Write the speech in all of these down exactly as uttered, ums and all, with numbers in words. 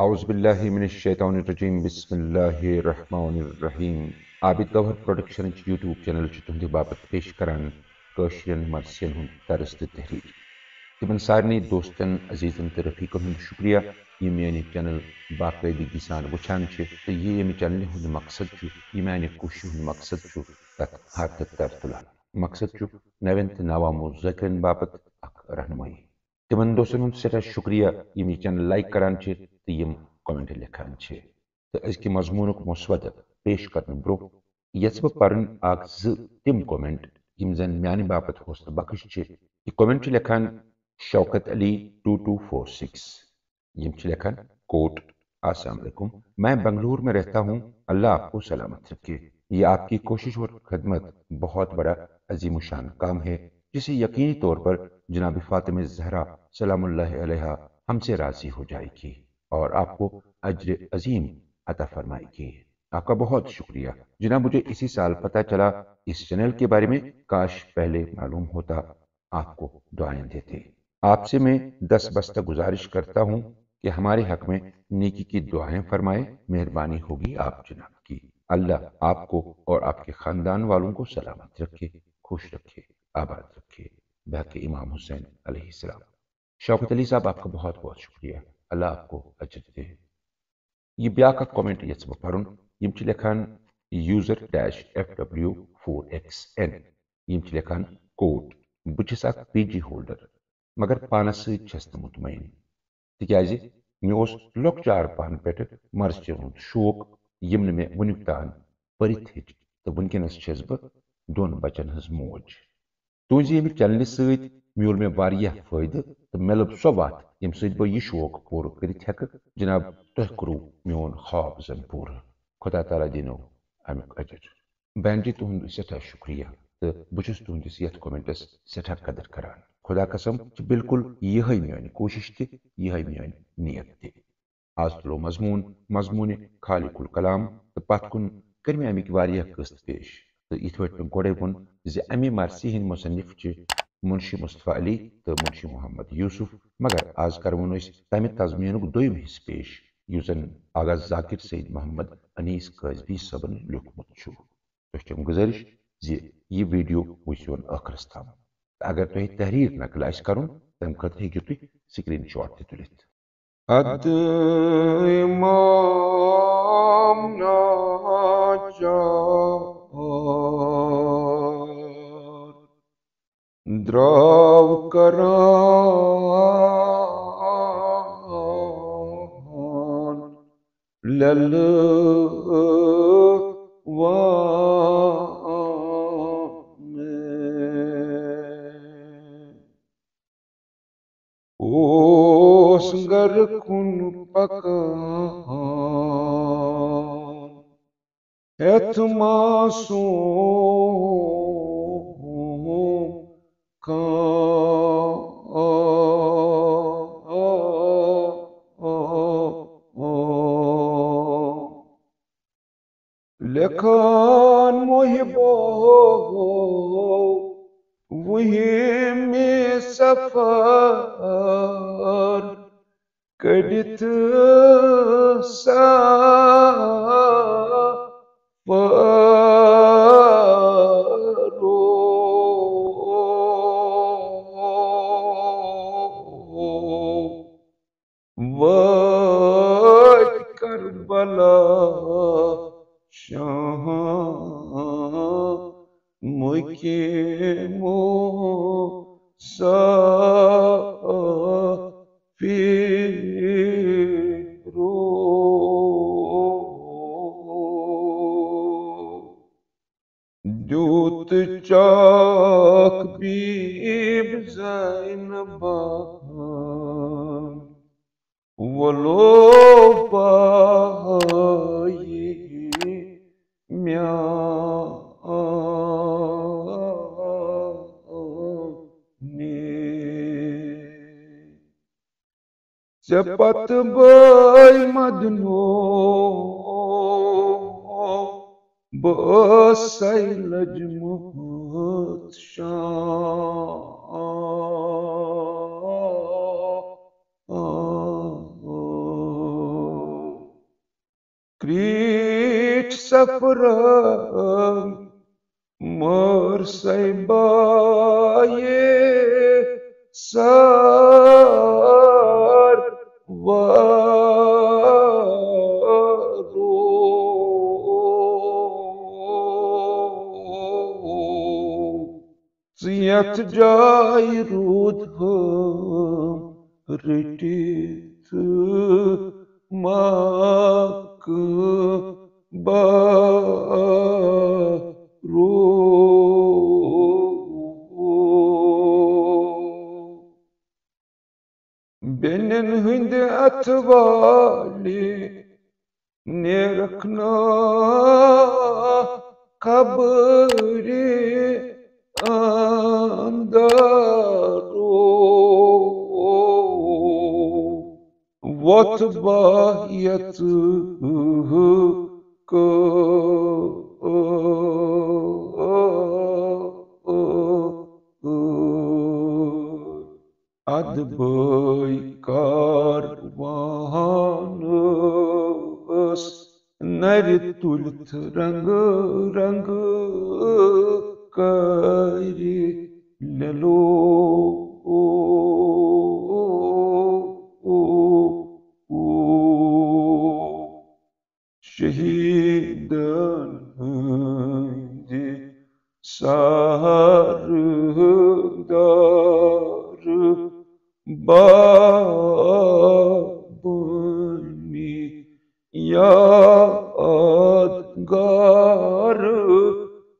اعوذ باللہ من الشیطان الرجیم، بسم اللہ الرحمن الرحیم۔ عابد گوہر پروڈکشنٕچ YouTube چینل چھِ تُہنٛدِ باپتھ پیش کران کٲشرٮ۪ن مرثین ہُنٛد طرز تہٕ تحریر۔ تِمن سارنٕے دوستن، عزیزن تہٕ رفیقن ہُنٛد شکریہ، یِم میٲنۍ یہِ چینل باقٲعدگی سان وٕچھان چھِ، تہٕ یہِ ییٚمہِ چینلہِ ہُنٛد مقصد چھُ، یہِ میانہِ کوٗششہِ ہُنٛد مقصد چھُ، تتھ ہر تہٕ تر تُلان۔ مقصد چھُ نوٮ۪ن تہٕ نوآموز ذٲکرن باپتھ اکھ رہنمٲیی۔ تِمن دوستن ہُنٛد سٮ۪ٹھاہ شُکریہ، یِم یہِ چینل لایک کران چھِ تہٕ یِم کمنٹ لیکھان چھِ۔ تہٕ أزکہِ مضموٗنُک مسودٕ پیش کرنہٕ برٛونٛہہ یژھٕ بہٕ پرٕنۍ اکھ زٕ تِم کمنٹ، یِم زن میانہِ باپتھ حوصلہٕ بخش چھِ۔ یہِ کمنٹ چھُ لیکھان Shaukat Ali two two four six. یِم چھِ لیکھان، کوٹ، السلام علیکم، میں بنگلور میں رہتا ہوں، اللہ آپ کو سلامت رکھے۔ یہ آپ کی کوشش اور خدمت بہت بڑا عظیم الشان کام ہے، جسے یقینی طور پر جناب فاطمہ زہرا سلام اللہ علیہا ہم سے راضی ہو جائے گی اور آپ کو اجر عظیم عطا فرمائے گی۔ آپ کا بہت شکریہ جناب، مجھے اسی سال پتہ چلا اس چینل کے بارے میں، کاش پہلے معلوم ہوتا۔ آپ کو دعائیں دیتے۔ آپ سے میں دست بستہ گزارش کرتا ہوں کہ ہمارے حق میں نیکی کی دعائیں فرمائے، مہربانی ہوگی آپ جناب کی۔ اللہ آپ کو اور آپ کے خاندان والوں کو سلامت رکھے، خوش رکھے، آباد رکھے، بحق امام حسین علیہ السلام۔ شوکت علی صاحب، آپ کا بہت بہت شکریہ، اللہ آپ کو اجر دے۔ یہِ بیٛاکھ اکھ کمنٹ یژھٕ بہٕ پرُن۔ یِم چھِ لیکھان، user dash F W four X N۔ یِم چھِ لیکھان، کوٹ، بہٕ چھَس اکھ پی جی ہولڈر، مگر پانس سۭتۍ چھَس نہٕ مطمئن، تِکیازِ مےٚ اوس لۄکچار پانہٕ پٮ۪ٹھٕ مرثی ہُنٛد شوق، یِم نہٕ مےٚ وُنیُک تام پٔرِتھ ہیٚچ، تہٕ وٕنکیٚنس چھَس بہٕ دۄن بچن ہٕنٛز موج۔ تُہنٛزِ ییٚمہِ چینلہِ سۭتۍ میوٗل مےٚ واریاہ فٲیدٕ تہٕ مےٚ لٔب سۄ وَتھ، ییٚمہِ سۭتۍ بہٕ یہِ شوق پوٗرٕ کٔرِتھ ہٮ۪کہٕ۔ جناب، تۄہہِ کوٚروٕ میون خواب زن پوٗرٕ۔ خۄدا تعالیٰ دِنو اَمیُک اجر۔ بہن جی، تُہُنٛد سٮ۪ٹھاہ شُکریہ تہٕ بہٕ چھُس تُہنٛدِس یَتھ کمنٹس سٮ۪ٹھاہ قدر کران۔ خۄدا قسم چھِ بالکل یِہے میٲنۍ کوٗشش تہِ، یِہے میٲنۍ نیت تہِ۔ آز تُلو مضموٗن، مضموٗنِ خالق الکلام، تہٕ پتھ کُن کٔرۍ مےٚ اَمِکۍ واریاہ قٕسط پیش۔ تہٕ یِتھ پٲٹھۍ مےٚ گۄڈَے ووٚن زِ اَمہِ مرثی ہٕنٛدۍ مُصنِف چھِ مُنشی مصطفیٰ علی تہٕ مُنشی محمد یوسف، مگر آز کرون أسۍ تَمہِ تضمیٖنُک دوٚیِم حصہٕ پیش، یُس زن آغا ذاکر سید محمد انیس قاضوی صٲبن لیوٗکھمُت چھُ۔ تۄہہِ چھم گُزٲرِش زِ یہِ ویڈیو وٕچھزیون ٲخرس تام۔ تہٕ اگر تۄہہِ تحریر نقل آسہِ کرُن، تمہِ خٲطرٕ ہیٚکِو تُہۍ سکرین شاٹ تہِ تُلِتھ۔ ادٕ امام ناچار درٛاو کران لَلہٕ وان۔ اوس گَرٕ کُن پَکان ہٮ۪تھ معصوم کانٛہہ۔ لیکھان محبو وُہِمہِ سفر کٔڑِتھ سفر۔ وٲتۍ کربلا شامٕکۍ مُسافِرو۔ دیُت چاکھ بیٖب زینبن، وَلو بہٕ میٛانہِ۔ ژےٚ پتہٕ بٲے مدنو بہٕ سَے لٔجمٕژ شام۔ سفرم مر سیبایے سار وارو۔ ژٕ یتھ جایہِ روٗد ہٲم رٔٹِتھ مکہٕ بارو۔ بیٚنٮ۪ن ہٕنٛدِ اَتھٕ والہِ نیرکھ نا قبرِ اندرو۔ وۄتھ بہہ یژٕ کٲ ادبے کاروانس نرِ تُلتھ رنگ رنگ کرِ للو۔ شہیدن ہٕنٛدِ سردار بابنی یادگار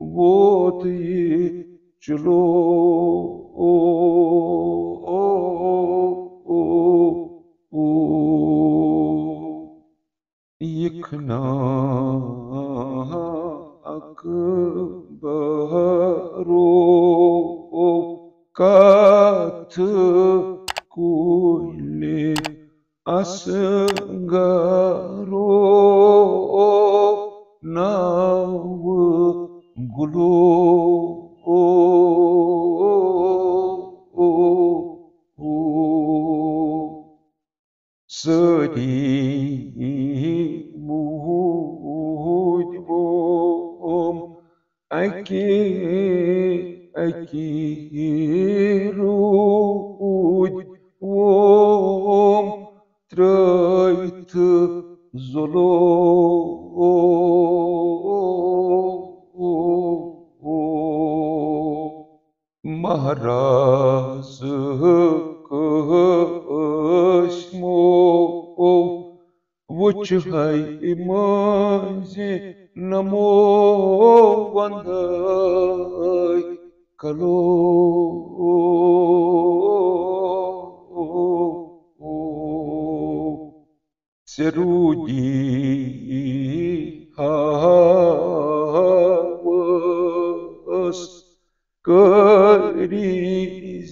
ووت یہِ چلو۔ یہِ کھنا اکبرو کتھ کُلہِ اصغرو ناوٕ گُلو۔ سٲری موٗدۍ ووم اَکی اَکی روٗدۍ ووم ترٛٲوِتھ زُلو۔ مہراز قٲسمو وُچھ ہے مٲنٛزِ نمو وندے کلو۔ ژےٚ روٗدی ہاوس کٲری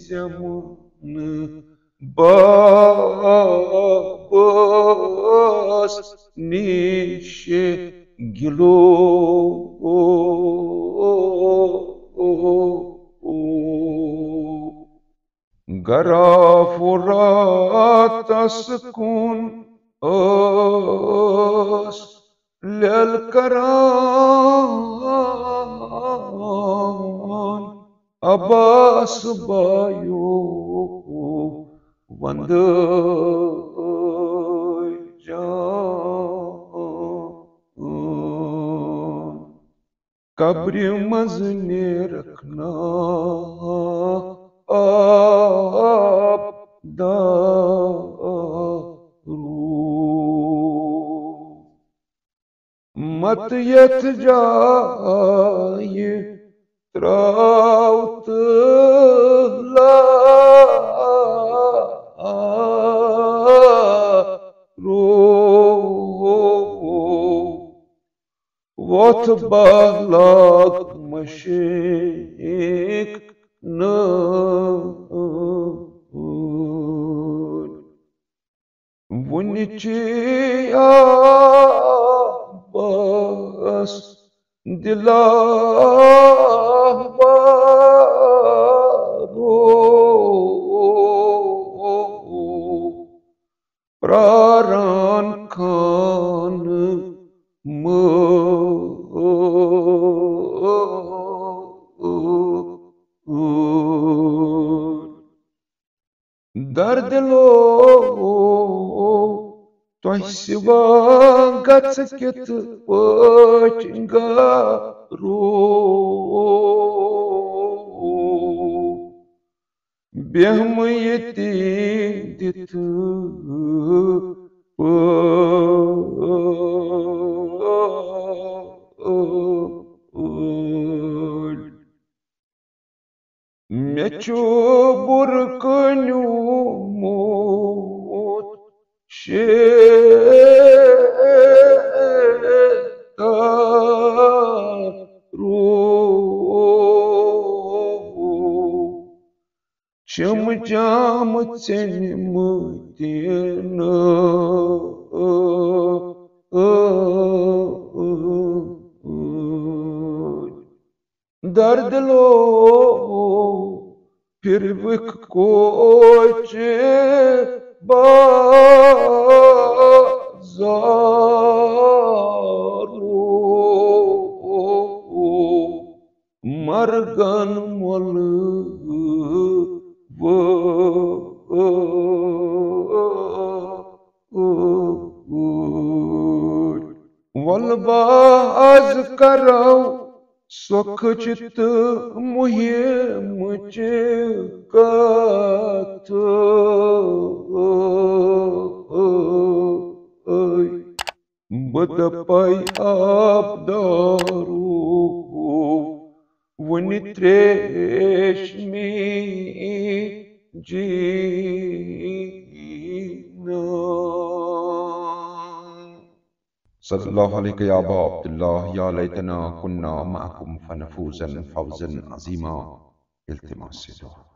زمانہٕ بابس نِش گِلو۔ گرا فراتس کُن ٲس لیل کران عباس بایو وندے جان۔ قبرِ منٛز نیرکھ نا آب دارو۔ مت یتھ جایہِ ترٛاو تہٕ لارو۔ وۄتھ بہہ لاگ مشق نٲلۍ۔ وُنہِ چھِ آبس دِلا بارو۔ پراران خانہٕ مٲلۍ۔ دردِلو، تۄہہِ سِوا گژھِ کِتھ پٲٹھۍ گارو؟ بیہمہٕ ییٚتی دِتھ پٲٹھۍ۔ مےٚ چھُ بُرٕ کٕنیومُت شیطان روح۔ چھِم جام ژیٚنمٕتۍ نہٕ۔ دردِلو، پھِروِکھ کوچہِ بازارو۔ مرگن مۄلہٕ وٲلۍ۔ وَلہٕ با آز کرو سۄکھٕچ تہٕ مُہِمٕچ کتھ۔ بہٕ دپے آبدارو، وُنہِ تریش مےٚ جیٖنہٕ۔ صلی اللہ علیک یا ابا عبداللہ، یا لیتنا کنا معکم فنفوز فوزا عظیما۔ التماس دعا۔